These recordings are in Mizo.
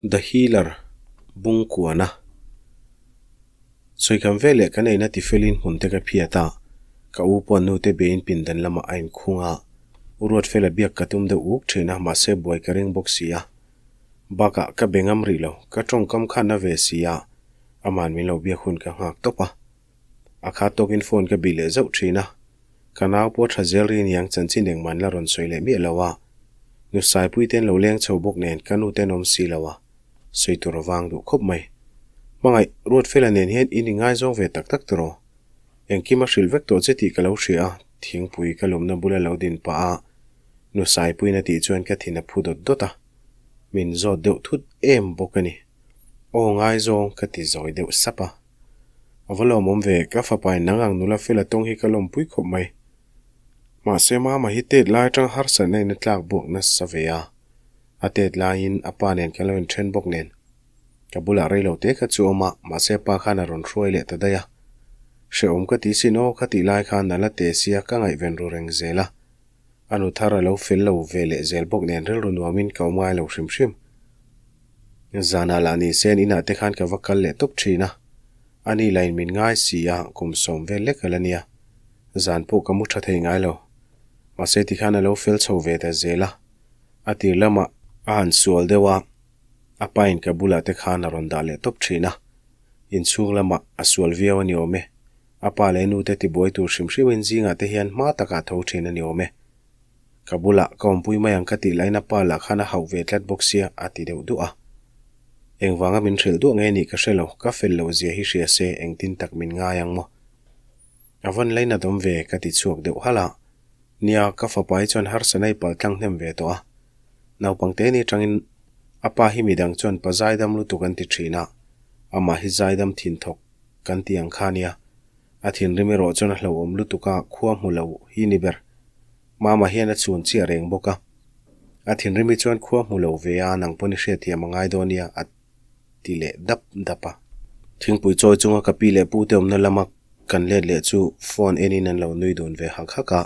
The Healer, Bungkuana. Sawikam veleh kan eina tifelin hmun te ka phiat a, ka u pawh nu te bein pindan lamah a inkhung a, u Ruatfela biak ka tum deuh uk thin a, mahse buai ka ring bawk si a. Bakah ka be ngam rih lo, ka tawngkam khan a ve si a, aman min lo biak hun ka nghak tawp a. A khat tawkin phone ka bih leh zauh thin a, ka nau pawh tha zel ri niang chanchin engmah an la rawn sawi leh miah lo a, nu Saipui ten lo leng chho bawk nen ka nu ten awm si lo a, sawi tur a vang duh khawp mai. Hmangaih, Ruatfela nen hian in ingaizawng ve tak tak tiraw? Engkim a hrilh vek tawh che tih ka lo hria a, thingpui ka lumna bula lo din pah a, nu Saipuiin a tih chuan ka thin a phu dawt dawt a, min zawt deuh thut em bawk a ni. Aw ngaizawng ka ti zawi deuh sap a. A va lawmawm ve, ka fapain nang ang nula fela tawng hi ka lawmpui khawp mai. Mahse mama hi tet lai atang harsatna in a tlak buak nasa ve a, a tet laiin a pa nen kan lo inthen bawk nen. Ka bulah rei lo te kha chu awm a, mahse a pa khan a rawn hruai leh ta daih a. Hrehawm ka ti sin aw kha tih lai khan a la te sia ka ngaihven ru reng zel a. A nu thar a lo fel lo ve leh zel bawk nen rilru nuamin ka awm ngai lo hrim hrim. Zanah lah ni sen inah te khan ka va kal leh tawp thin a, ani lain min ngai si a, kum sawm vel lek a la nia. Zan pawh ka mu tha thei ngai lo. Mahse tikhan a lo fel chho ve ta zel a, a tir lamah a han sual deuh a, a pain ka bulah te khan a rawn dah leh tawp thin a. Inchhung lamah a sual viau a ni awm e. A pa leh nu te tibuai tur hrim hrimin zingah te hian hma takah a tho thin a ni awm e. Ka bulah ka awmpui mai ang ka tih lain a pa lah khan a hauh ve tlat bawk sia a ti deuh duah a. Engvanga min hrilh duah nge nih ka hre lo, ka fel loh zia hi hria se engtin tak min ngai ang maw? A vawn lainat awm ve ka ti chhuak deuh halh a. Nia, ka fapa hi chuan harsa nai pal tlang hnem ve tawh a. Naupangte ni atangin a pa hi midang chuan pa zaidam lutuk an ti thin a, amah hi zaidam thin thawk kan ti ang kha nia. A thinrim erawh chuan a hlauhawm lutuk a, khua hmu lo hi ni ber. Mama hian a chhun chiah reng bawk a. A thinrim hi chuan khua hmu lo ve a, nang pawn i hriatthiam a ngai dawn nia, a ti leh dap dap a. Thingpui chawi chunga ka pi leh pu te awmna lama kan let leh chu phone enin an lo nui dun ve hak hak a.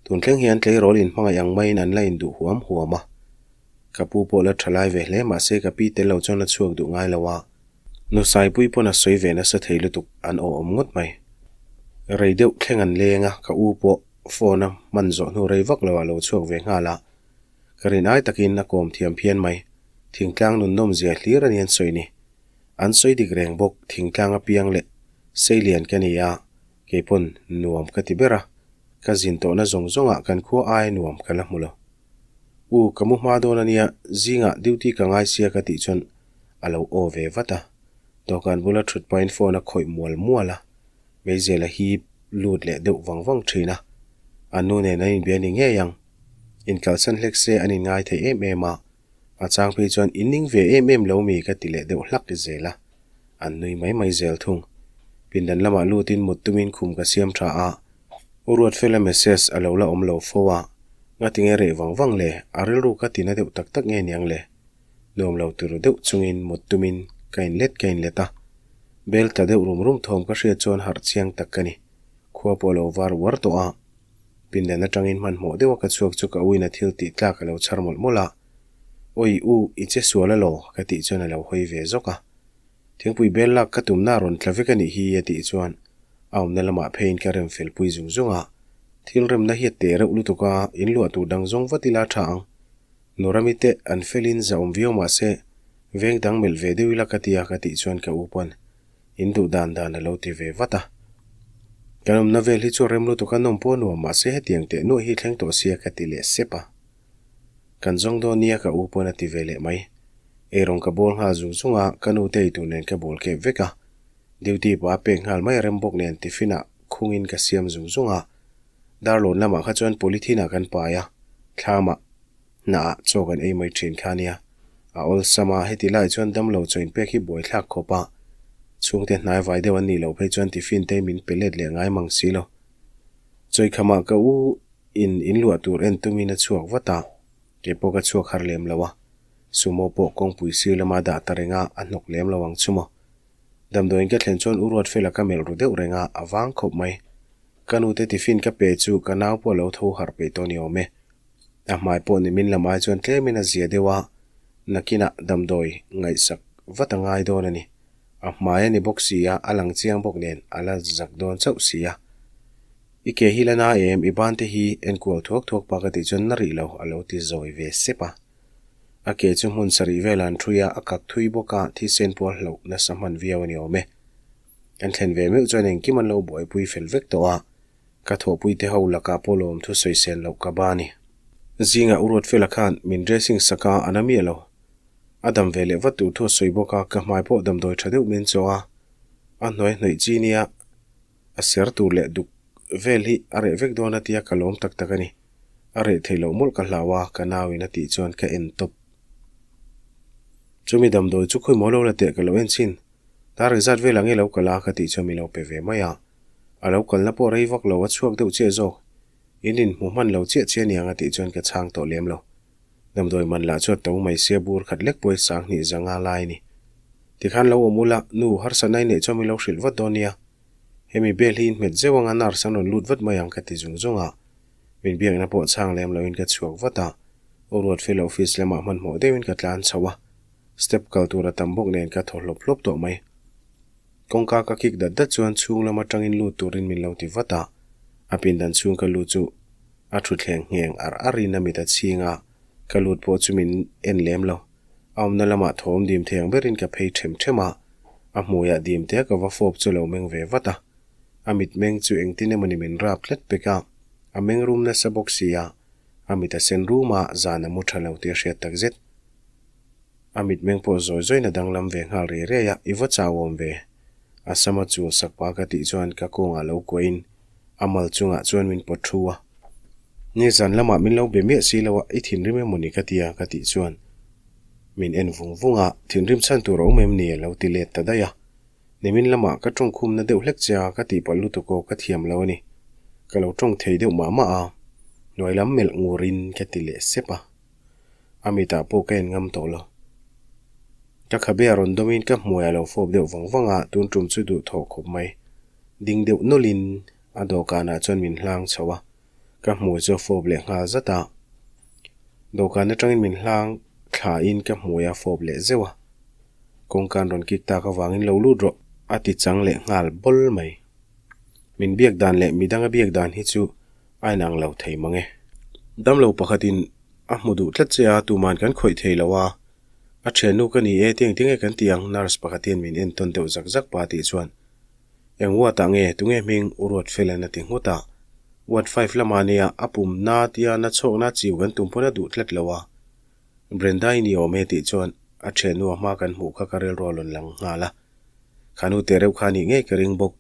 Tun thleng hian tleirawl inhmangaih ang maiin an la induh huam huam a. Ka pu pawh la tha lai ve hle mahse ka pi tel lo chuan a chhuak duh ngai lo a. Nu Saipui pawn a sawi ve nasa thei lutuk an aw awm ngawt mai. Rei deuh thleng an leng a, ka u pawh phone a hman zawh hnu rei vak lo ah lo chhuak ve nghal a. Ka rin ai takin a kawm thiam phian mai. Thingtlang nun nawm zia hlir a ni an sawi ni. An sawi dik reng bawk thingtlang a piang leh seilian ka ni a, kei pawn nuam ka ti ber a, ka zin tawhna zawng zawng ah kan khua ai nuam ka la hmu lo. U, ka mu hma dawn a nia, zingah duty ka ngai sia ka tih chuan a lo aw ve vat a. Dawhkan bula thut pahin phone a khawih mual mual a, Meizel a hip lut leh deuh vang vang thin a. A nu nen an inbia ni ngei ang. Inkalsan hlek se an inngai thei em em a, a chang phei chuan in ning ve em em lo mi ka ti leh deuh hlak zel a. An nui mai mai zel thung. Pindan lamah lutin mut tumin khum ka siam tha a, U Ruatfela message a lo la awm lo fo a, ngatinge reh vang vang le, a rilru ka tina deuh tak tak nge niang le? Nuam lo turu deuh chungin mut tumin ka inlet ka inlet a, bel tla deuh rum rum thawm ka hriat chuan harh chiang tak ka ni. Khua pawh a lo var uar tawh a, pindan atangin hmanhmawh deuha ka chhuak chu ka uina thil tih tlak a lo chhar mawlh mawlh a, Awi u, i che sual alaw? ka tih chuan a lo hawi ve zawk a. Thingpui bel lak ka tumna a rawn tla vek a nih hi a tih chuan a awmna lamah pheiin ka rem fel pui zung zung a. Thil remna hi a te reuh lutuk a, in luah tur dang zawng vat ila tha ang. Nurami te an felin za awm viau mah se veng dang melh ve deuh ila ka ti a ka tih chuan ka u pawn in duh dan dan a lo ti ve vat a. Kan awmna vel hi chu rem lutuk a nawm pawh nuam mah se hetiang teh nuaih hi thleng tawh sia ka ti leh sep a. Kan zawng dawn nia ka u pawn a ti ve leh mai. Eirawng ka bawl nghal zung zung a, ka nu te eitur nen ka bawl kep vek a. Duty pawh a pek nghal mai a rem bawk nen tiffin ah khungin ka siam zung zung a. Darlawn lamah kha chuan polythene ah kan pai a, thlam ah hnah ah chaw kan ei mai thin kha nia. A awlsam a, heti lai chuan damlo chaw inpek hi buaithlak khawp a. Chhungte hnai vai deuh an nih loh phei chuan tiffin te min pe let leh ngai mang si lo. Chawikham ah ka u In in luah tur en tumin a chhuak vat a, kei pawh ka chhuak har lem lo a, sumo pawh kawngpui sir lama dah ta reng a, a hnawk lem lo ang chu maw. Damdawiin ka thlen chuan U Ruatfela ka melh ru deuh reng a, a vang khawp mai. Ka nute tiffin ka pe chu ka nau pawh a lo tho harh peih tawh ni awm e. A hmai pawh ni min lam ai chuan tlemin a zia deuh a, Nakinah damdawi ngaihsak vat a ngai dawn a ni. A hmai a ni bawk si a, a lang chiang bawk nen a la zak dawn chauh si a. I ke hi la na em, i ban te hi enkual thuak thuak pa ka tih chuan na rih lo a lo ti zawi ve sep a. A ke chu hmun sarih velah an ṭhui a, a kak thui bawk a, thisen pawh a hlauh nasa hman viau a ni awm e. Kan thlen ve meuh chuan engkim an lo buaipui fel vek tawh a, ka thawhpui te ho lakah pawh lawm thu sawi sen loh ka ba ni. Zingah U Ruatfela khan min dressing sak a, a na miah lo. A dam ve leh vat tur thu a sawi bawk a, ka hmai pawh damdawi tha deuh min chaw a, a hnuai hnawih chi nia a ser tur leh duk vel hi a reh vek dawn a tia ka lawm tak tak a ni. A reh theih loh mawlh ka hlau a, ka nauin a tih chuan ka en tawp. Chumi damdawi chu khawi maw lo la teh ka lo en chhin. Tar engzat vel ang i lo kal a ka tih chuan min lo pe ve mai a. A lo kalna pawh rei vak lo a chhuak deuh chiah zawk. In inhmu hman lo chiah chiah aniang a tih chuan ka chhang tawh lem lo. Damdawi man lah chu a to mai sia bur khat lek pawh i sanghnih zanga lai a ni. Tikhan lo awm ula, nu harsatna i neih chuan min lo hrilh vat dawn nia. Hemi bel hi in hmet zeuh anga nurse an rawn lut vat mai ang ka ti zung zung a. Min biakna pawh chhang lem loin ka chhuak vat a. U Ruatfela office lamah hmanhmawh deuhin ka tlan chho a. Step kal tur a tam bawk nen ka thaw hlawp hlawp tawh mai. Kawngka ka kik dat dat chuan chhung lam atangin lut turin min lo ti vat a. A pindan chhung ka lut chu a thutthleng ngheng ar arin a mit a chhing a, ka lut pawh chu min en lem lo. A awmna lamah thawm dim thei ang berin ka phei them them a, a hmuiah dim te ka va fawp chu lo meng ve vat a. A mitmeng chu engtin emawni min rap tlat pek a, a meng rum nasa bawk si a, a mit a sen rum a, zan a mu tha lo tih a hriat takzet. A mitmeng pawh zawi zawiin a danglam ve nghal riai riai a, I va chauhawm ve. A sama chul sak pa ka tih chuan ka kawngah lo kuahin a mal chungah chuan min pawt thu a. Ni zan lamah min lo be miah si lo a, i thinrim emaw ni ka ti a ka tih chuan min en vung vung a, thinrim chhan tur a awm em ni a lo ti let ta daih a. Nimin lamah ka tawngkhumna deuh hlek che a ka tih palh lutuk aw ka thiam lo a ni. Ka lo tawng thei deuh mah mah a, hnuai lam melh ngurin ka ti leh sep a. A mitah pawh ka en ngam tawh lo. Ka khabe a rawn dawmin ka hmuai a lo fawp deuh vang vang a, tun tum chu duh thawh khawp mai. Ding deuh nawlhin a dawhkanah chuan min hlang chho a, ka hmui chu a fawp leh nghal zat a. Dawhkan atangin min hlang thlain ka hmui a fawp leh zeuh a. Kawngkan rawn kik tak avangin lo lut rawh a ti chang leh nghal bawl mai. Min biak dan leh midanga biak dan hi chu a inang lo thei mang e. Damlo pakhatin a hmu duh tlat che a, tuman kan khawih thei lo a, a thiannu ka ni e tiang tinge kan ti ang nurse pakhat hian min entawn deuh zak zak pa tih chuan eng ward ah nge tunge hming U Ruatfela'n a ti nghut a, ward five lamah nia a pum na tia na chhawk na chiu kan tum pawn a duh tlat lo a, Brenda i ni awm e tih chuan a thiannu a hma kan hmuh kha ka rilru a rawn lang nghal a, khanu teh reuh kha nih ngei ka ring bawk.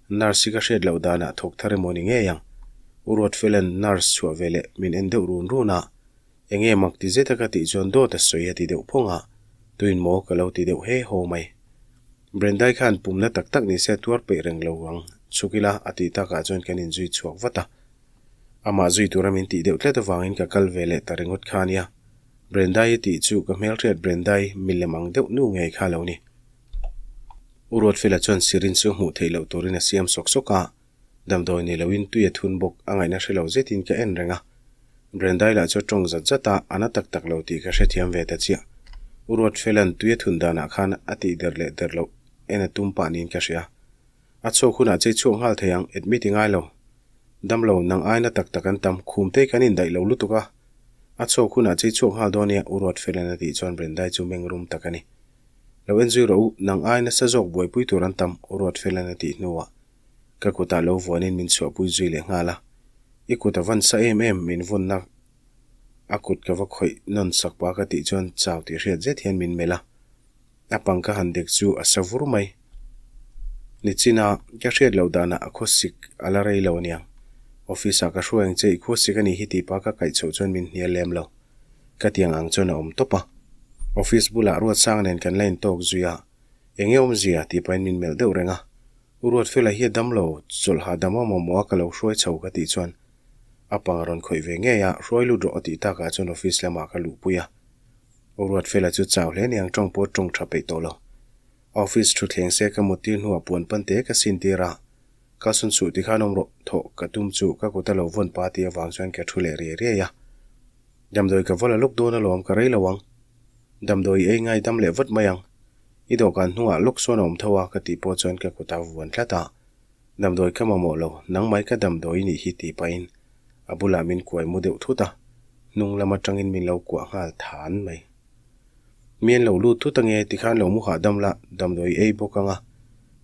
Nurse hi ka hriat loh danah thawk thar emaw ni ngei ang. U Ruatfela'n nurse chhuah ve leh min en deuh run run a, enge mak ti zeta ka tih chuan dawt a sawi a ti deuh phawng a, tuin maw ka lo ti deuh he haw mai. Brendai khan pumna tak tak nise a tuar peih reng lo ang chhuk ila a tih takah chuan kan inzui chhuak vat a. Amah zui tura min tih deuh tlat avangin ka kal ve leh ta ringawt kha ania. Brendai i tih chu ka hmelhriat Brendai milem ang deuh nu ngei kha lo ni. U Ruatfela chuan syringe chu hmuh theih loh turin a siam sawk sawk a, damdawi ni loin tui a thun bawk a ngaihna hre lo zetin ka en reng a. Brendai lah chu a tawng zat zat a, a na tak tak lo tih ka hrethiam ve ta chiah. U Ruatfela'n tui a thun danah khan a tih der leh der loh en a tum pah niin ka hria. A chhuak hunah chei chhuak nghal thei ang, admit i ngai lo. Damlo, nang aina tak tak an tam, khum te kan indaih lo lutuk a. A chhuak hunah chei chhuak nghal dawn nia, U Ruatfela'n a tih chuan Brendai chu mengrum tak a ni. Lo en zui rawh u, nang ai nasa zawk buaipui tur an tam, U Ruatfela'n a tih hnuah ka kutah lo vuanin min chhuahpui zui leh nghal a. I kut a van sa em em, min vawnna a kut ka va khawih nawn sak pah ka tih chuan chau tih hriat zet hian min melh a. A pang ka han dek chu a sa vur mai. Nichina ka hriat loh danah a khuasik a la rei lo aniang. Office ah ka hruai ang che, i khuasik a nih hi tih pah ka kaih chhoh chuan min hnial lem lo. Ka tiang ang chuan a awm tawp a. Office bulah Ruatsang nen kan la intawk zui a, eng nge awmzia tih pahin min melh deuh reng a. U Ruatfela hi a dam lo, chawlh hahdam a mamawh a ka lo hruai chho ka tih chuan a pang a rawn khawih ve ngei a, hruai lut rawh a tih takah chuan office lamah ka luhpui a. U Ruatfela chu chau hle niang tawng pawh tawng tha peih tawh lo. Office thutthleng se ka muttir hnuah puan pan te ka sintir a, Ka sun suh ti khan awm rawh, thawh ka tum chu ka kut a lo vawn pa tih avang chuan ka thu leh riai riai a. Damdawi ka va la lawk dawn alawm ka rei lo ang. Damdawi ei ngai dam leh vat mai ang. I dawhkan hnungah lawk sawn a awm tho a ka tih pawh chuan ka kut a vuan tlat a. Damdawi ka mamawh lo, nang mai ka damdawi nih hi tih pahin a bulah min kuai mu deuh thut a, hnung lam atangin min lo kuah nghal than mai. Mi an lo lut thut ange tikhan lo mu hahdam la, damdawi ei bawk anga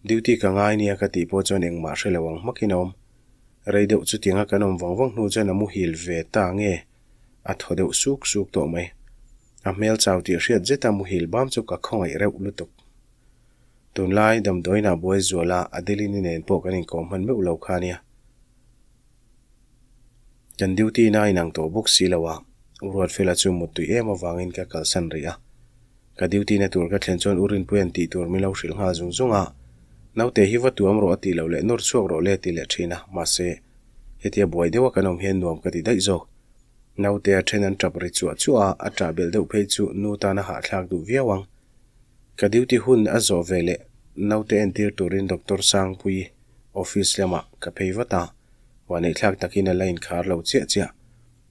duty ka ngai nia ka tih pawh chuan engmah hre lo ang hmakin a awm. Rei deuh chutianga kan awm vang vang hnu chuan a muhil ve ta nge a thaw deuh suk suk tawh mai. A hmel chau tih hriat zeta muhil bam chu ka khawngaih reuh lutuk. Tunlai damdawiinah buai zuala Adeline-i nen pawh kan inkawm hman meuh lo kha nia. Kan duty na inang tawh bawk si lo a, U Ruatfela chu muttui em avangin ka kalsan rih a. Ka duty na tur ka thlen chuan U Rinpuia'n tih tur min lo hrilh nghal zung zung a, Naute hi va tuam rawh a tih loh leh nawr chhuak rawh le a ti leh thin a, mahse, hetia buai deuha kan awm hian nuam ka ti daih zawk. Naute a then an tap ri chuah chuah a, a tah belh deuh phei chu nu tana hahthlak duh viau ang. Ka duty hun a zawh ve leh naute entir turin Doctor Sangpuii office lamah ka phei vat a, huaneihthlak takin a la inkhar lo chiah chiah.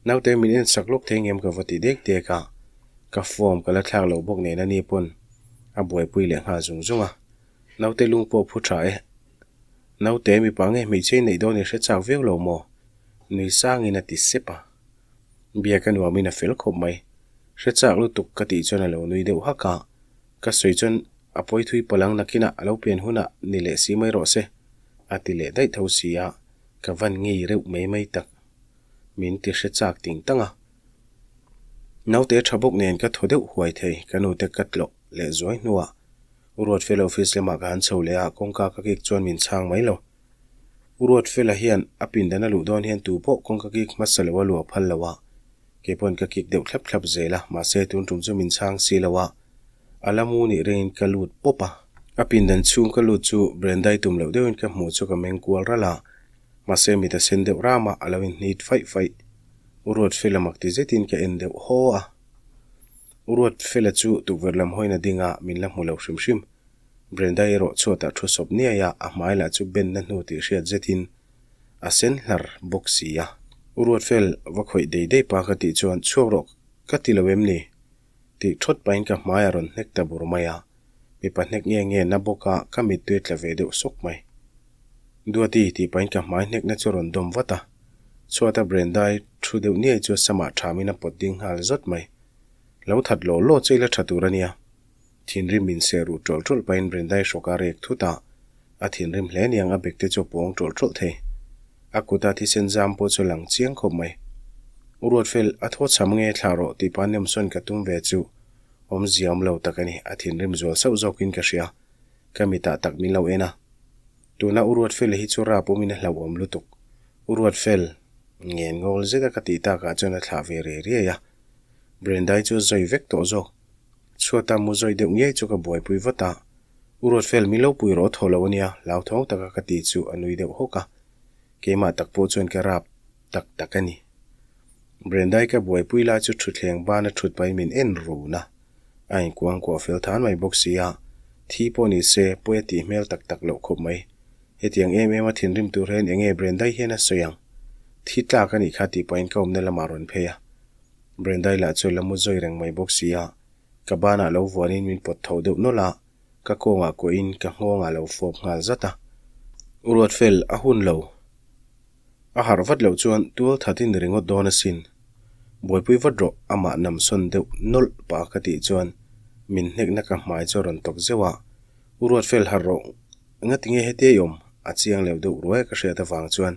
Naute min en sak lawk thei ngem ka va ti dek dek a, ka form ka la thlak loh bawk nen a ni pawn a buaipui leh nghal zung zung a. Naute lung pawh phu tha e. Naute mipa nge hmeichhe i neih dawn i hre chak viau lo maw? Nui sangin a ti sep a. Biak a nuamin a fel khawp mai. Hre chak lutuk ka tih chuan a lo nui deuh hak a. Ka sawi chuan a pawi thui palang nakinah a lo pian hunah ni leh si mai rawh se a ti leh daih tho si a, ka van ngei reuh mai mai tak. Min ti hre chak ting tang a. Naute tha bawk nen ka thaw deuh huai thei, ka nute ka tlawh leh zuai hnuah U Ruatfela office lamah ka han chho leh a, kawngka ka kik chuan min chhang mai lo. U Ruatfela hian a pindan a luh dawn hian tu pawh kawngka kik hmasa lo a luah phal lo a, kei pawn ka kik deuh thlap thlap zel a, mahse tun tum chu min chhang si lo a, a la mu nih ringin ka lut pawp a. A pindan chhung ka lut chu Brendai tum loh deuhin ka hmuh chu ka meng kual ralh a, mahse mit a sen deuh ram a, a lo inhnit faih faih. U Ruatfela mak ti zetin ka en deuh haw a. U Ruatfela chu tukverh lam hawiin a ding a, min la hmu lo hrim hrim. Brenda erawh chhuatah thu sawp niai a, a hmai lah chu benna hnu tih hriat zetin a sen hlar bawk si a. U Ruatfel, va khawih dei dei pa ka tih chuan chhuak rawh ka ti lo em ni? Tih thawt pahin ka hmai a rawn hnek ta bur mai a, mipa hnek nge nge na bawk a ka mittui tla ve deuh sawk mai. Duati tih pahin ka hmai hnekna chu rawn dawm vat a, chhuata Brenda-i thu deuh niai chu samah thamin a pawt ding nghal zawt mai. Lo that law law che ila tha tur a nia. Thinrim min seh ruh tawlh tawlh pahin Brenda-i hrawk a rek thut a, a thinrim hle niang a bekte chu a pawng tawlh tawlh thei. A kuta thisen zam pawh chu a lang chiang khawp mai. U Ruatfel, a thaw chham nge thlah rawh tih pa nemsawn ka tum ve chu awmzia awm lo tak a ni, a thinrim zual sauh zawkin ka hria. Ka mitah tak min lo en a. Tuna U Ruatfela hi chu rap awmin a hlauhawm lutuk. U Ruatfel, ngen ngawl zeta ka tih takah chuan a thlah ve riai riai a. Brenda-i chu a zawi vek tawh zawk. Chhuata mu zawi deuh ngei chu ka buaipui vat a, U Ruatfel min lo pui rawh thaw lo ania, hlauthawng taka ka ti chu a nui deuh hawk a. Keimah tak pawh chuan ka rap tak tak a ni. Brenda-i ka buaipui lai chu thutthleng bana thut pahin min en run a, a inkuangkuah fel than mai bawk si a, thi pawh ni se pawi a tih hmel tak tak loh khawp mai. Hetiang em em a thinrim tur hian enge Brenda-i hian a sawi ang? Thi tlak a nih kha tih pahin ka awmna lamah a rawn phei a. Brenda-i lah chu la mu zawi reng mai bawk si a, ka banah lo vuanin min pawt tho deuh nawlh a, ka kawngah kuahin ka nghawngah lo fawp nghal zat a. U Ruatfel, a hun lo. A harh vat loh chuan tual that in ringawt dawn asin. Buaipui vat rawh, amah namsawn deuh nawlh pah ka tih chuan min hnekna ka hmai chu a rawn tawk zeuh a. U Ruatfel harh rawh, ngatinge hetia i awm? A chiang leuh deuh ruai ka hriat avang chuan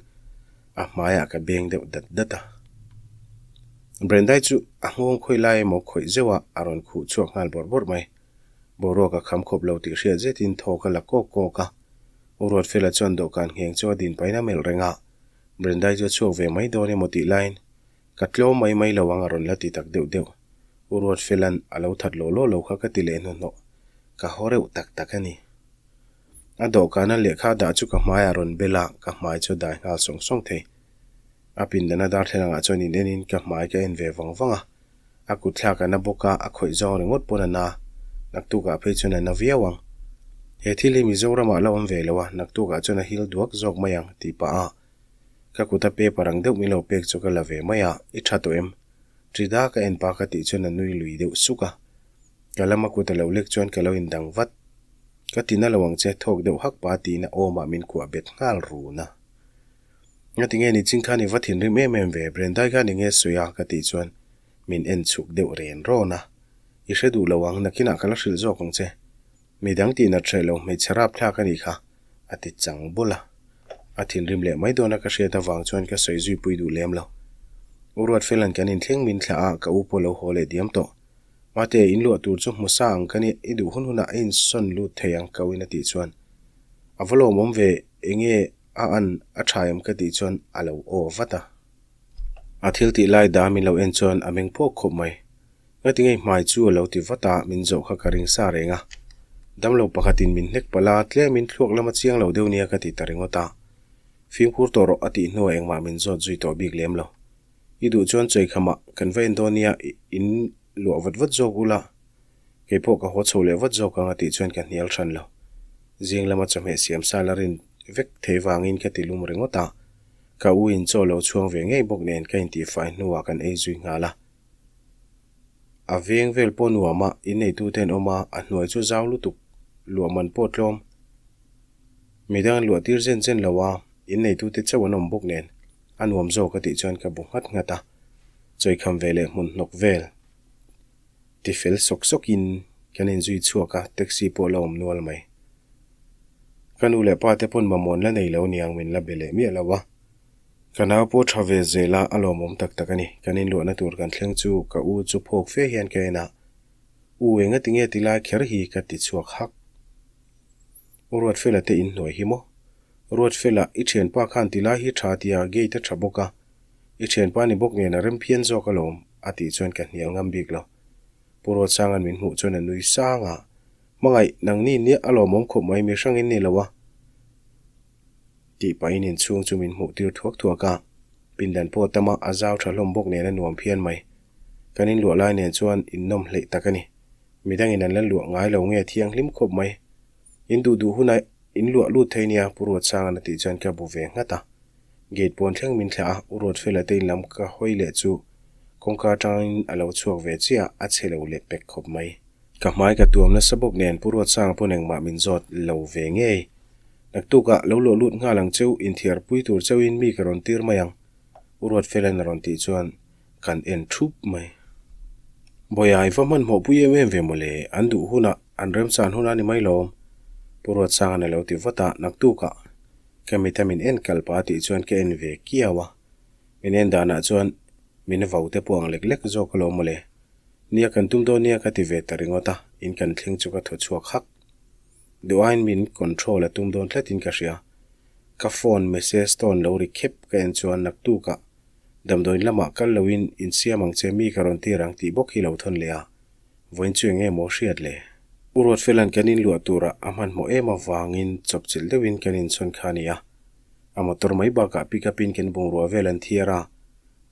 a hmaiah ka beng deuh dat dat a. Brendai chu a nghawng khawi lai emaw khawih zeuh a, a rawn khuh chhuak nghal bawrh bawrh mai. Boruak a kham khawp lo tih hriat zetin thaw ka la kawk kawk a. U Ruatfela chuan dawhkan ngheng chu a din pahin a melh reng a. Brendai chu a chhuak ve mai dawn emaw tih laiin ka tlawm mai mai lo ang a rawn la ti tak deuh deuh. U Ruatfela'n a lo that law law lo kha ka ti leh hnuhnawh. Ka haw reuh tak tak a ni. A dawhkana lehkha a dah chu ka hmaiah a rawn bel a, ka hmai chu a dai nghal sawng sawng thei. A pindana darthlalangah chuan in enin ka hmai ka en ve vang vang a. A kut thlak a na bawk a, a khawih zawng ringawt pawn a na. Naktukah phei chuan a na viau ang. He thil hi Mizoramah la awm ve lo a, naktukah chuan a hil duak zawk mai ang, tih pah a. Ka kuta paper ang deuh min lo pek chu ka la ve mai a, I tha tawh em? Trida ka en pa ka tih chuan a nui lui deuh suk a. Ka lama kut a lo lek chuan ka lo indang vat. Ka ti na lo ang che, thawk deuh hak pa tiin a awmah min kuah bet nghal run a. Ngati nge ni ching khan i va thinrim em em ve, Brendai khan i nge sawi a ka tih chuan min en chhuk deuh ren rawn a. I hre duh lo ang, nakinah ka la hrilh zawk ang che. Midang tih nat hreh lo hmeichhe rapthlak a nih kha, a ti chang bawlh a. A thinrim leh mai dawn a ka hriat avang chuan ka sawi zui pui duh lem lo. U Ruatfela'n kan inthleng min thlah a, ka u pawh lo haw leh diam tawh. Mate, in luah tur chu hmu sa ang ka nia, i duh hun hunah a insawn lut thei ang ka uin a tih chuan a va lawmawm ve, enge a an a tha em ka tih chuan a lo aw vat a. A thil tih lai dah min lo en chuan a meng phawk khawp mai. Ngati ngei hmai chu a lo ti vat a, min zawh kha ka ring sa reng a. Damlo pakhatin min hnek palh a, tlemin thluak lama chiang lo deuh nia ka ti ta ringawt a. Fimkhur tawh rawh a tih hnuah engmah min zawt zui tawh bik lem lo. I duh chuan chawikhamah kan va en dawn nia, in luah vat vat zawk ula, kei pawh ka haw chho leh vat zawk ang a tih chuan ka hnial hran lo. Zing lama chawhmeh siam sa la rin vek thei vangin ka ti lum ringawt a, ka u in chaw lo chhuang ve ngei bawk nen ka intihfai hnuah kan ei zui nghal a. A veng vel pawh nuam a, inneitute an awm a, a hnuai chu zau lutuk, luah man pawh tlawm. Midang an luah tir zen zen lo a, inneitute chauh an awm bawk nen a nuam zawk a tih chuan ka bu nghat nghat a, chawikham ve leh hmun hnawk vel ti fel sawk sawkin kan inzui chhuak a, taxi pawh la awm nual mai. Ka nu leh pa te pawn mamawh an la nei lo niang min la be leh miah lo a. Ka nau pawh tha ve zel a, a lawmawm tak tak a ni. Kan inluahna tur kan thleng chu ka u chu phawk fe hian ka en a, U enga tinge ti lai kher hi ka ti chhuak hak. U Ruatfela te inhnuai hi maw? Ruatfela, i thianpa khan ti lai hi tha tia gate a tha bawk a, i thianpa ni bawk nen a rem phian zawk alawm, a tih chuan ka hnial ngam bik lo. Pu Ruatsanga'n min hmuh chuan a nui sang a, Hmangaih, nangni nia a lawmawm khawp mai, mi hrangin ni lo a. Tih pahin inchhung chu min hmuh tir thuak thuak a, pindan pawh tam a, a zau tha hlawm bawk nen a nuam phian mai. Kan inluah lai nen chuan innawm hleih tak a ni. Midangin an la luah ngai lo nge thianghlim khawp mai. In duh duh hunah in luah lut thei nia, Pu Ruatsanga'n a tih chuan ka bu ve nghat a. Gate pawn thleng min thlah a, U Ruatfela te in lam ka hawi leh chu kawngka atangin a lo chhuak ve chiah a, a chhe lo leh pek khawp mai. Ka hmai ka tuam nasa bawk nen Pu Ruatsanga pawn engmah min zawt lo ve ngei. Naktukah lo luah lut nghal ang cheu, inthiarpui tur cheuin mi ka rawn tir mai ang, U Ruatfela'n a rawn tih chuan kan en thup mai. Bawiha i va hmanhmawh pui em em ve mawle, an duh hunah, an remchan hunah a ni mai lawm, Pu Ruatsanga'n a lo ti vat a, naktukah ka mita min en kal pah a tih chuan ka en ve kiau a, min en danah chuan min vau te pawh ang lek lek zawk alawm mawle. Nia kan tum dawn nia ka ti ve ta ringawt a, in kan thleng chu ka thaw chhuak hak. Duh aiin min control a tum dawn tlatin ka hria. Ka phone message tawn lo ri khep ka en chuan naktukah damdawiin lamah kal loin insiam ang che mi ka rawn tir ang tih bawk hi lo thawn leh a, vawiin chu enge maw hriat le? U Ruatfela'n kan inluah turah a hmanhmawh em avangin chawpchilh deuhin kan inchhawn kha a ni a. A motor mai bakah pick up in kan bungrua vel an thiar a,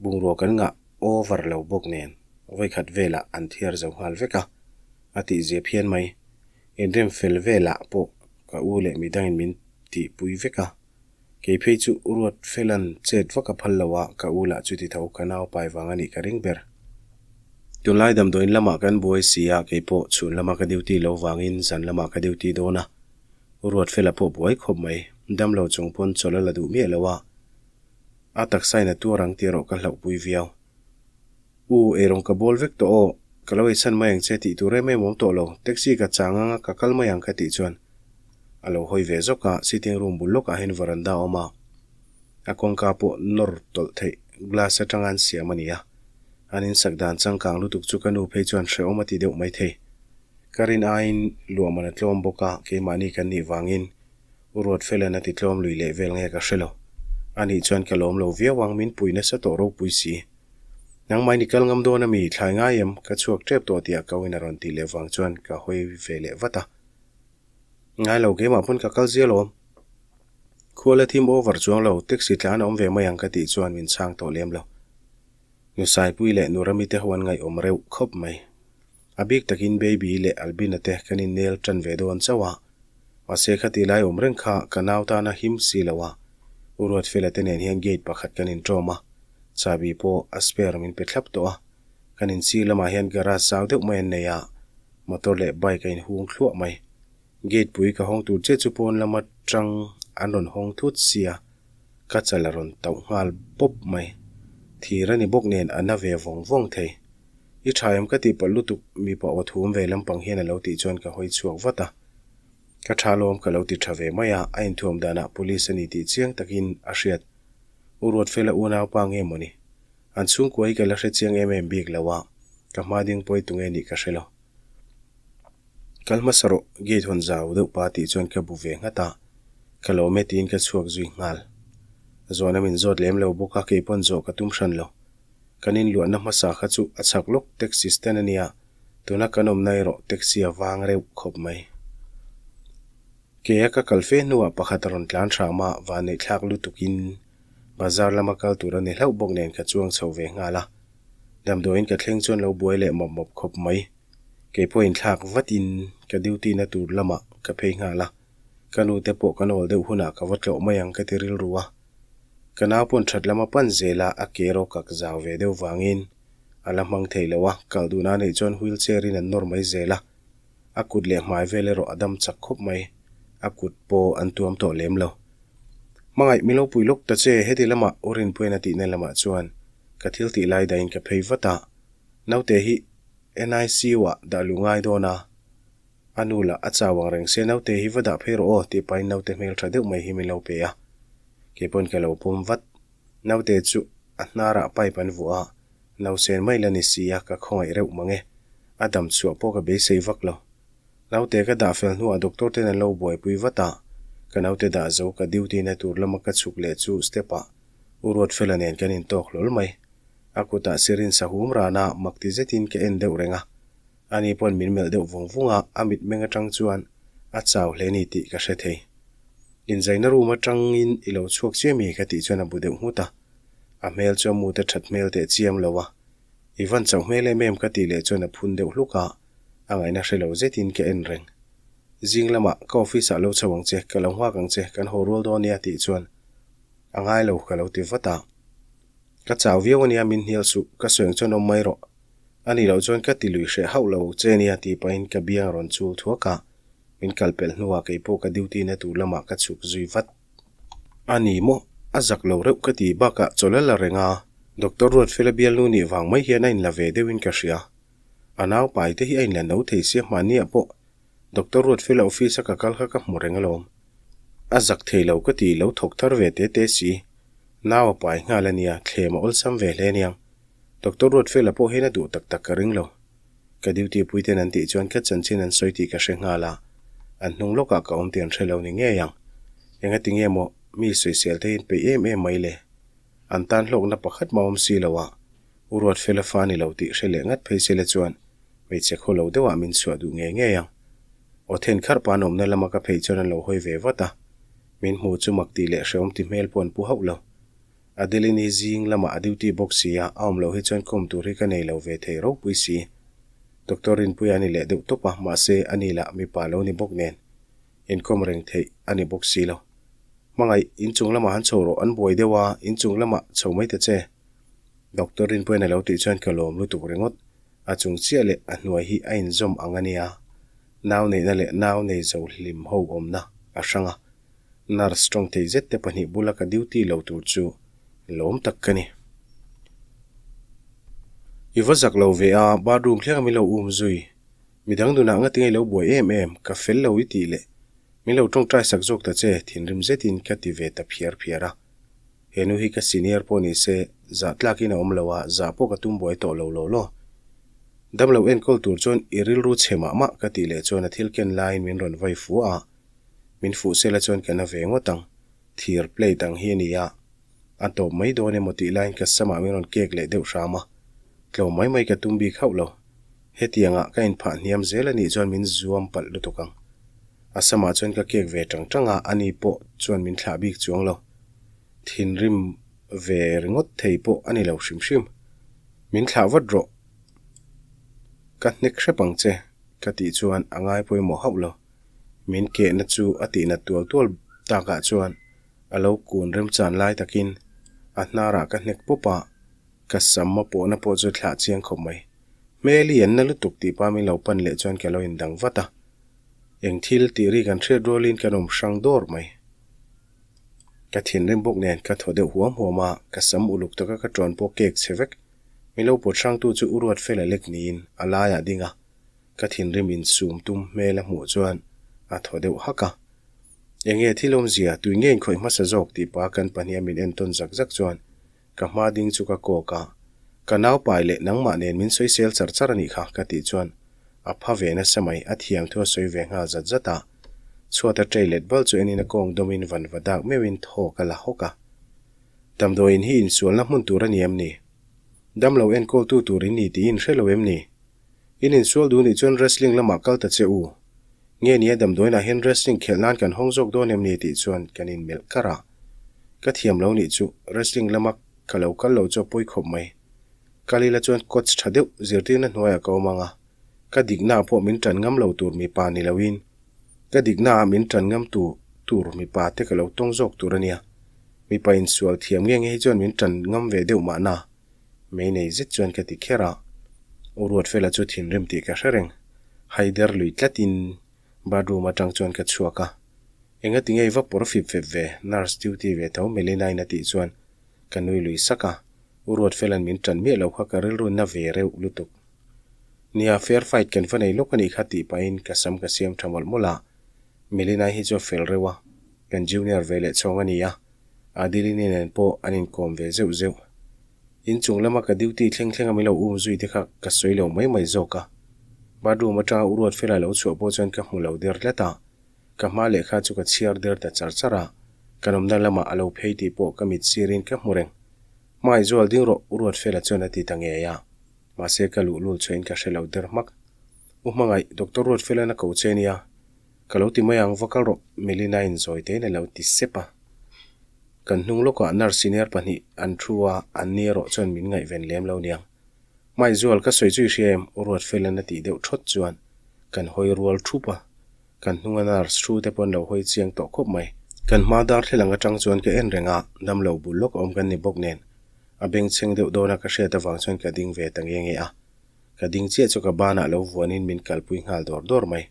bungrua kan ngah over lo bawk nen vawikhat velah an thiar zo nghal vek a, a tihzia phian mai. Inrem fel velah pawh ka u leh midangin min tihpui vek a, kei phei chu u Ruatfela'n chet vak a phal lo a, ka u lah chuti tho ka nau pai vang a nih ka ring ber. Tunlai damdawiin lamah kan buai si a, kei pawh chhun lama ka duty lo vangin zan lamah ka duty dawn a, u Ruatfela pawh buai khawp mai, damlo chung pawn chawlh a la duh miah lo a, a taksa in a tuar ang tih erawh ka hlauhpui viau. U, eirawng ka bawl vek tawh aw, ka lo eichhan mai ang che tih tur em em awm tawh lo, taxi ka chang anga ka kal mai ang ka tih chuan a lo hawi ve zawk a, sitting room bul lawkah hian veranda a awm a, a kawngka pawh nawr tawlh theih glass atanga an siam a ni a, an insak dan changkang lutuk chu ka nu phei chuan hrehawm a ti deuh mai thei. Ka rin aiin luahman a tlawm bawk a, keimahni kan nih vangin U Ruatfela'n a ti tlawm lui leh vel nge ka hre lo. Anih chuan ka lawm lo viau ang, min pui nasa tawh ropui si. Nangmah in i kal ngam dawn a mi, thlai ngai em? Ka chhuak tep tawh tih a kau in a rawn tih leh vang chuan ka hawi ve leh vat a. Ngai lo, keimah pawn ka kal zia lawm. Khua la thim over chuang lo, taxi tlan a awm ve mai ang ka tih chuan min chhang tawh lem lo. Nu Saipui leh Nu Rami te ho an ngaihawm reuh khawp mai. A bik takin Baby leh Albina te kan innel tan ve dawn chauh a, mahse khati lai awm reng kha ka nau tana him si lo a, U Ruatfela te nen hian gate pakhat kan inṭawm a, chahbi pawh a spare min pe thlap tawh a, kan inchhir lamah hian garage zau deuh mai an nei a, Motor leh bike a inhung thluah mai. Gate pui ka hawng tur che chu pawn lama tang an rawn hawng thut sia, ka chal a rawn tauh nghal pawp mai. Thir a ni bawk nen a na ve vawng vawng thei. I tha em ka tih palh lutuk mipa aw thum ve lampang hian a lo tih chuan ka hawi chhuak vat a. Ka tha lawm ka lo ti tha ve mai a, a inthuam danah police a ni tih chiang takin a hriat. U Ruatfela unaupa nge mawni? An chhungkua hi ka la hre chiang em em bik lo a, ka hma ding pawi tunge nih ka hre lo. Kal hmasa rawh, gate hawn zau deuh pa tih chuan ka bu ve nghat a, ka lawm e tiin ka chhuak zui nghal. Zawhna min zawt lem lo bawk a, kei pawn zawh ka tum hran lo. Kan inluahna hmasa kha chu a chhak lawk taxi stand a nia, tuna kan awmna erawh taxi a vang reuh khawp mai. Kei a ka kal fe hnuah pakhat a rawn tlan hram a, vanneihthlak lutukin bazar lama kal tur a ni hlauh bawk nen ka chuang chho ve nghal a. Damdawiin ka thleng chuan lo buai leh mawp mawp khawp mai. Kei pawh inthlak vatin ka duty na tur lamah ka phei nghal a, ka nu te pawh kan awl deuh hunah ka va tlawh mai ang ka ti rilru a. Ka nau pawn that lama pan zela a ke rawk kak zau ve deuh vangin a la hmang thei lo a, kal duhna neih chuan wheel chair in an nawr mai zel a, a kut leh hmai vel erawh a dam chak khawp mai, a kut pawh an tuam tawh lem lo. Hmangaih mi lo pui lawk ta che, heti lamah U Rinpuian a tihna lamah chuan ka thil tih lai dahin ka phei vat a, naute hi NICU ah dah luh ngai dawn a, a nu lah a chau ang reng se naute hi va dah phei rawh aw tih pahin naute hmel tha deuh mai hi min lo pe a, kei pawn ka lo pawm vat. Naute chu a hnarah pipe an vuah a, nausen mai la ni si a ka khawngaih reuh mang e, a dam chhuah pawh ka beisei vak lo. Naute ka dah fel hnuah doctor ten an lo buaipui vat a, ka naute dah zo ka duty na tur lama ka chhuk leh chu step ah U Ruatfela nen kan intawk hlawl mai. A kutah syringe a hum ran a, mak ti zetin ka en deuh reng a. Ani pawn min melh deuh vung vung a, a mitmeng atang chuan a chau hle ni tih ka hre thei. Inzaina room atangin i lo chhuak chiah mi ka tih chuan a bu deuh nghut a. A hmel chu a mut a that hmel teh chiam lo a. I van chauh hmel em em ka tih leh chuan a phun deuh hluk a, a ngaihna hre lo zetin ka en reng. Zing lamah ka office ah lo chho ang che, ka lo nghak ang che, kan haw rual dawn nia tih chuan a ngai lo ka lo ti vat a. Ka chau viau ania min hnial suh, ka sawi ang chuan awm mai rawh. A nih loh chuan ka ti lui hreh hauh lo che ania tih pahin ka biang a rawn chul thuak a, min kal pelh hnuah kei pawh ka duty na tur lamah ka chhuk zui vat. A ni maw? A zak lo reuh ka ti bakah chawlh a la reng a, Doctor Ruatfela bialnu nih vang mai hian a inla ve deuhin ka hria. A naupai te hi a inla no thei sia hmahniah pawh Doctor Ruatfela office a ka kal kha ka hmu reng alawm. A zak thei lo ka ti lo thawk thar ve te te si. Nau a pai nghal a nia, thlem a awlsam ve hle aniang. Doctor Ruatfela pawh hian a duh tak tak ka ring lo. Ka duty pui ten an tih chuan ka chanchin an sawi tih ka hre nghal a, an hnung lawkah ka awm tih an hre lo ni ngei ang. Engati nge maw mi sawisel te hian peih em em mai le? An tan hlawkna pakhat mah awm si lo a, U Ruatfela fa ni lo tih hre leh ngat phei se le chuan hmeichhe khaw lo deuhah min chhuah duh ngei ngei ang. Aw then kharh pa nawmna lama ka phei chuan an lo hawi ve vat a, min hmu chu mak tih leh hrehawm ti hmel pawh an pu hauh lo. Adeline-i zing lamah a duty bawk si a, a awm loh hi chuan kawm tur hi ka nei lo ve thei ropui si. Doctor Rinpuia a ni leh deuh tawp a, mahse a ni lah mipa lo ni bawk nen inkawm reng theih a ni bawk si lo. Hmangaih, inchung lamah han chho rawh, an buai deuh a, inchung lamah chho mai ta che. Doctor Rinpuia'n a lo tih chuan ka lawm lutuk ringawt. A chung chiah leh a hnuai hi a inzawm ang a nia. Nau neihna leh nau nei zo hlim ho awmna a hrang a. Nurse tawng thei zet te pahnih bula ka duty lo tur chu lawm tak ka ni. I va zak lo ve a, bathroom thleng a min lo um zui. Midang nunah nga tinge i lo buai em em, ka fel lo i tih leh min lo tawngtai sak zawk ta che, thinrim zetin ka ti ve ta phiar phiar a. He nu hi ka senior pawh ni se, zah tlakin a awm lo a, zah pawh ka tum buai tawh lo lo law. Damlo enkawl tur chuan i rilru chhe mah mah ka tih leh chuan a thil ken laiin min rawn vai fu a, min fuh sela chuan ka na ve ngawt ang, thir plate ang hi a ni a, a tawp mai dawn emaw tih laiin ka samah min rawn kek leh deuh hram a, tlawm mai mai ka tum bik hauh lo. Hetiangah ka inphah hniam zel a nih chuan min zuam palh lutuk ang. A samah chuan ka kek ve tang tang a, ani pawh chuan min thlah bik chuang lo. Thinrim ve ringawt thei pawh a ni lo hrim hrim. Min thlah vat rawh. Ka hnek hrep ang che, ka tih chuan a ngai pawimawh hauh lo. Min kehna chu a tihnat tual tual takah chuan a lo kun remchan lai takin a hnarah ka hnek pawp a, ka sam a pawhna pawh chu thlah chiang khawp mai. Hmel i enna lutuk tih pa min lo pan leh chuan ka lo indang vat a. Eng thil tih ri kan hriat rualin kan awm hrang dawr mai. Ka thinrim bawk nen ka thaw deuh huam huam a, ka sam uluk taka ka ṭawn pawh kek chhe vek. Min lo pawt hrangtu chu u Ruatfela lek niin a laiah ding a, ka thinrim insum tum hmel a hmuh chuan a thaw deuh hak a. Enge thil awmzia, tui nge inkhawih hmasa zawk tih pa kan pahniha min entawn zak zak chuan ka hma ding chu ka kawk a, Ka nau pai leh nangmah nen min sawisel char char a nih kha ka tih chuan a pha ve nasa mai, a thiam thu a sawi ve nghal zat zat a. Chhuat a tray let bal chu enin a kawng dawmin van va dak meuhin thaw ka la hawk a. Damdawiin hi insualna hmun tur a ni em ni? Damlo enkawltu tur in ni tiin hre lo em ni? In insual duh nih chuan wrestling lamah kal ta che u. Nge nia damdawiinah hian wrestling khelh nan kan hawng zawk dawn em ni tih chuan kan inmelh kar a. Ka thiam lo nih chu wrestling lama ka lo kal lo chu a pawi khawp mai. Kal ila chuan coach tha deuh zirtirna hnuaiah ka awm ang a, ka diknaah pawh min tan ngam lo tur mipa ni loin ka diknaah min tan ngam tu tur mipa te ka lo tawng zawk tur a nia. Mipa insual thiam nge nge hi chuan min tan ngam ve deuh mahna. Mei nei zet chuan ka ti kher a, U Ruatfela chu thinrim tih ka hre reng. Haider lui tlatin bathroom atang chuan ka chhuak a, Engati nge i va pawr fip fep ve, nurse duty ve tho Melina-in a tih chuan ka nui lui sak a, U Ruatfela'n min tan miah lo kha ka rilru na ve reuh lutuk. Nia, fair fight kan va nei lawk a nih kha tih pahin ka sam ka siam tha mawlh mawlh a, Melina-i hi chu a fel reuh a, kan junior ve leh chhawng a ni a, Adeline nen pawh an inkawm ve zeuh zeuh. Inchung lama ka duty thleng thleng a min lo um zui te kha ka sawi lo mai mai zawk a. Bathroom atanga u Ruatfela lo chhuah pawh chuan ka hmu lo der tlat a. Ka hma lehkha chu ka chhiar der ta char char a. Kan awmna lamah a lo phei tih pawh ka mit sirin ka hmu reng. Hmai zual ding rawh u Ruatfela chuan a ti ta ngei a. Mahse ka luhlul chhuahin ka hre lo der hmak. U Hmangaih, Doctor Ruatfela'n a ko che nia. Ka lo ti mai ang, va kal rawh, Melina-in zawi tein a lo ti sep a. Kan hnung lawkah nurse senior pahnih an thu a, an ni erawh chuan min ngaihven lem lo niang. Hmaizual, ka sawi chu i hria em? U Ruatfela'n a tih deuh thawt chuan kan hawi rual thup a. Kan hnunga nurse thu te pawh an lo hawi chiang tawh khawp mai. Kan hma darthlalang atang chuan ka en reng a, damlo bul lawk awm kan ni bawk nen. A bengchheng deuh dawna ka hriat avang chuan ka ding ve ta nge nge a. Ka ding chiah chu ka banah lo vuanin min kalpui nghal dawr dawr mai.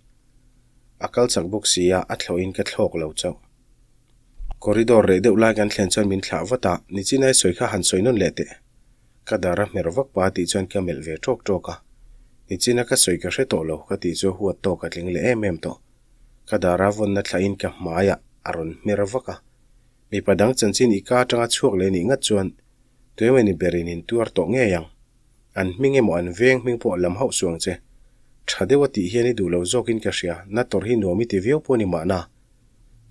A kal chak bawk si a, a thlawhin ka thlawk lo chauh. Corridor reh deuh lai kan thlen chuan min thlah vat a, Nichinai sawi kha han sawi nawn leh teh. Ka dar a hmer vak pa tih chuan ka melh ve tawk tawk a. Nichina ka sawi ka hre tawh lo ka tih chu huat tawk a tling leh em em tawh. Ka dar a vawnna thlahin ka hmaiah a rawn hmer vak a. Mipa dang chanchin i ka atanga chhuak leh nih ngat chuan tuemawni berin in tuar tawh ngei ang. An hming emaw an veng hming pawh lam hauh suang che. Tha deuh a tih hian i duh lo zawkin ka hria, na tawrh hi nuam i ti viau pawh ni mahna.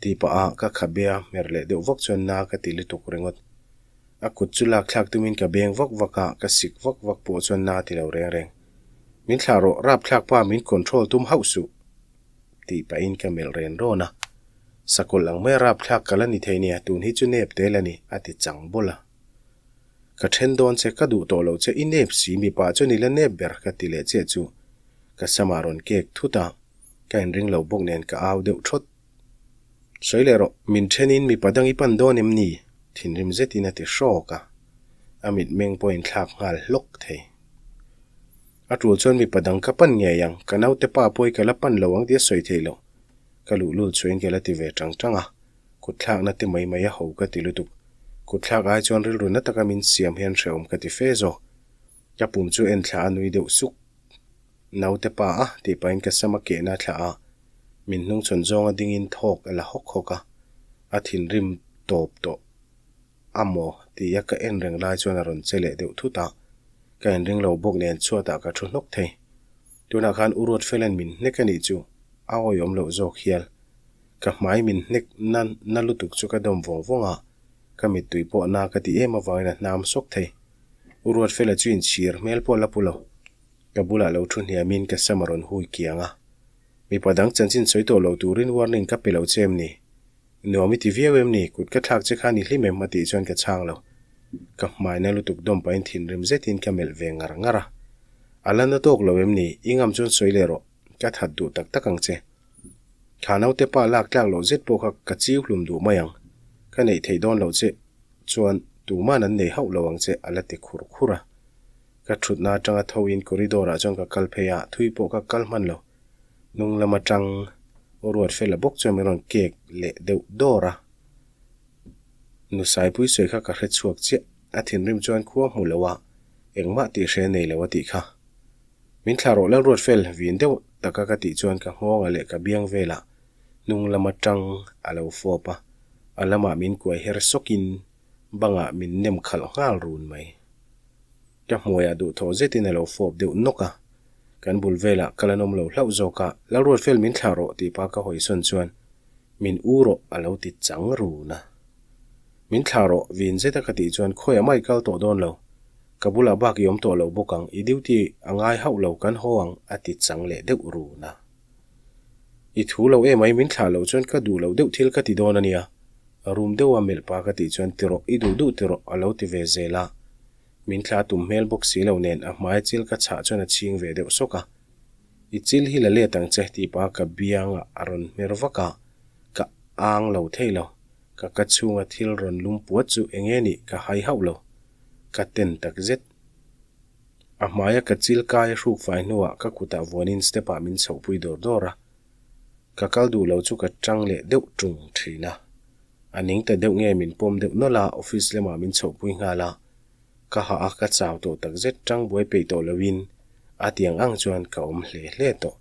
Tih pah a ka khabe a hmer leh deuh vak chuan na ka ti lutuk ringawt. A kut chu lak thlak tumin ka beng vak vak a, ka sik vak vak pawh chuan na ti lo reng reng. Min thlah rawh, rapthlak pa min control tum hauh suh. Tih pahin ka melh ren rawn a. Sakawlh ang mai a rapthlak ka la ni thei nia, tun hi chu nep tel a ni, a ti chang bawlh a. Ka then dawn che, ka duh tawh lo che, i nep si, mipa chuan i la nep ber ka ti leh chiah chu ka samah rawn kek thut a, ka inring lo bawk nen ka au deuh thawt. Sawi leh rawh, min thenin mipa dang i pan dawn em ni? Thinrim zetin a ti hrawk a, a mitmeng pawh inthlak nghal hlawk thei. A tul chuan mipa dang ka pan ngei ang, ka naute pa pawh i ka la pan lo ang tih a sawi theih loh. Ka luhlul chuain ka la ti ve tang tang a, Kutthlakna te mai mai a ho ka ti lutuk. Kutthlak ai chuan rilru na taka min siam hian hrehawm ka ti fe zawk. Ka pum chu en thla a nui deuh suk. Naute pa a tih pahin ka sam a kehna thla a, min hnungchhawn zawnga dingin thawk a la hawk hawk a, a thinrim tawp tawh a maw tia ka en reng lai chuan a rawn che leh deuh thut a, ka inring lo bawk nen chhuatah ka thu hnawk thei. Tunah khan U Ruatfela'n min hnek a nih chu a awihawm loh zawk hial. Ka hmai min hnek na na lutuk chu ka dawm vawng vawng a, ka mittui pawh na ka ti em avangin a hnam sawk thei. U Ruatfela chu inchhir hmel pawh la pu lo. Ka bulah lo thu hniamin ka sam a rawn hui kiang a. Mipa dang chanchin sawi tawh lo turin warning ka pe lo che em ni? Nuam i ti viau em ni? Kut ka thlak che khan i hlim em? a tih chuan ka chhang lo. Ka hmai na lutuk dawm pahin thinrim zetin ka melh ve ngar ngar a. A la na tawk lo em ni? I ngam chuan sawi leh rawh. Ka that duh tak tak ang che. Thla naute pa lak tlak loh zet pawh kha ka chiu hlum duh mai ang. Ka neih theih dawn loh che chuan tuman an nei hauh lo ang che a la ti khur khur a. Ka thutna atanga tho in corridor ah chuan ka kal phei a, thui pawh ka kal hman lo. Hnung lam atang aw Ruatfela bawk chuan min rawn kek leh deuh dawr a. Nu Saipui sawi kha ka hre chhuak chiah, a thinrim chuan khua hmu lo a, engmah tih hre nei lo a tih kha. Min thlah rawh Lalruatfel vin deuh taka ka tih chuan ka nghawng leh ka biang velah hnung lam atang a lo fawp a, a lamah min kuai her sawkin bangah min nem khalh nghal run mai. Ka hmuaiah duhthawh zetin a lo fawp deuh nawk a, kan bul velah kal an awm lo hlauh zawk a, Lalruatfel min thlah rawh tih pa ka hawisawn chuan min u rawh a lo ti chang run a. Min thlah rawh vin zeta ka tih chuan khawiah mah i kal tawh dawn lo, ka bulah bak i awm tawh lo bawk ang, i duty a ngai hauh lo kan haw ang a ti chang leh deuh run a. I thu lo emai min thlah loh chuan ka duh loh deuh thil ka ti dawn a nia, rum deuha melh pa ka tih chuan ti rawh i duh duh ti rawh a lo ti ve zel a. Min thla tum hmel bawk si lo nen a hmai chil ka chhah chuan a chhing ve deuh sawk a. I chil hi la let ang che tih pa ka biangah a rawn hmer vak a, ka ang lo thei lo. Ka ka chhunga thil rawn lum puat chu eng nge nih ka hai hauh lo. Ka ten tak zet. A hmaia ka chil kai a hruk fai hnuah ka kutah vuanin step ah min chhohpui dawr dawr a. Ka kal duh lo chu ka tang leh deuh tung thin a. A ning ta deuh nge min pawm deuh nawlh a, office lamah min chhohpui nghal a. Ka hah a, ka chau tawh takzet tang buai peih tawh loin a tiang ang chuan ka awm hle hle tawh.